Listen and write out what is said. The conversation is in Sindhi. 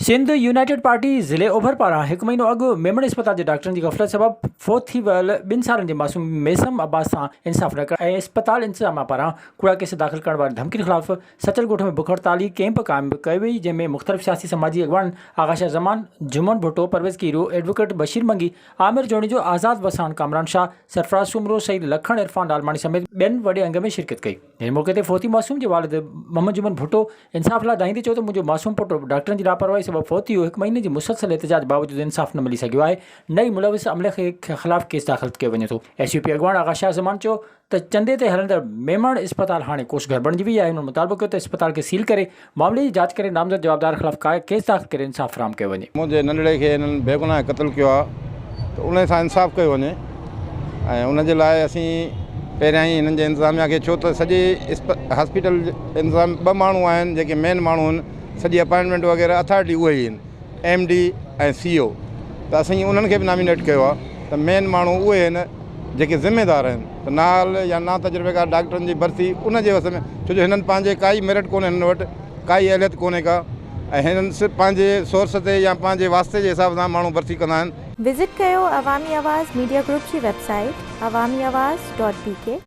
سنڌ يونائيٽيڊ پارٽي ضلعي اوڀر پاران هڪ مهينو اڳ ميمڻ اسپتال جي ڊاڪٽرن جي غفلت سبب فوت ٿي ويل ٻن سالن جي معصوم ميثم عباس سان انصاف نه ڪرڻ ۽ اسپتال انتظاميا پاران ڪوڙا ڪيس داخل ڪرڻ وارين ڌمڪين خلاف سچل ڳوٺ ۾ بک هڙتالي ڪئمپ قائم ڪئي وئي جنهن ۾ مختلف سياسي سماجي اڳواڻن آغا شاهه زمان، جمن ڀٽو، پرويز ڪيريو، ايڊووڪيٽ بشير منگي، عامر جوڻيجو، آزاد وساڻ، ڪامران شاهه، سرفراز سومرو، سعيد لکڻ، عرفان لالماڻي سميت ٻين وڏي انگ ۾ شرڪت ڪئي. ان موقعي تي فوتي معصوم جي والد محمد جمن ڀٽو انصاف لاء دانهيندي چيو ته منهنجو معصوم پٽ ڊاڪٽرن جي لاپرواهي سبب فوت ٿي ويو، هڪ مهيني جي مسلسل احتجاج باوجود انصاف نه ملي سگهيو آهي، نه ئي ملوث عملي خلاف ڪيس داخل ڪيو وڃي ٿو. ايس يو پي اڳواڻ آغا شاهه زمان چيو ته چندي تي هلندڙ ميمڻ اسپتال هاڻي ڪوس گهر بڻجي وئي آهي، هنن مطالبو ڪيو ته اسپتال کي سيل ڪري معاملي جي جاچ ڪري نامزد جوابدار خلاف ڪيس داخل ڪري انصاف فراهم ڪيو وڃي. منهنجي ننڍڙي کي هنن بيگناهه قتل ڪيو آهي ته انهي سان انصاف ڪيو وڃي. ۽ ان جي لاء اسين پهريان ئي هنن جي انتظاميا کي ڇو ته سڄي هاسپيٽل انتظام ٻه ماڻهو آهن جيڪي مين ماڻهو آهن سڄي اپائنٽمينٽ وغيره اٿارٽي اهي ئي آهن ايم ڊي ۽ سي او ته اسين انهن کي به نامينيٽ ڪيو آهي ته مين ماڻهو اهي آهن جيڪي ذميدار آهن ته نااهل يا نا تجربيڪار ڊاڪٽرن جي ڀرتي ان جي وس ۾ ڇو جو هنن پنهنجي ڪائي ميرٽ ڪونهي هنن وٽ ڪائي اهليت ڪونهي ڪا ۽ هنن صرف پنهنجي سورس تي يا پنهنجي واسطي جي حساب سان ماڻهو ڀرتي ڪندا آهن. وزٽ ڪيو عوامي آواز ميڊيا گروپ جي website Awami Awaz dot B K.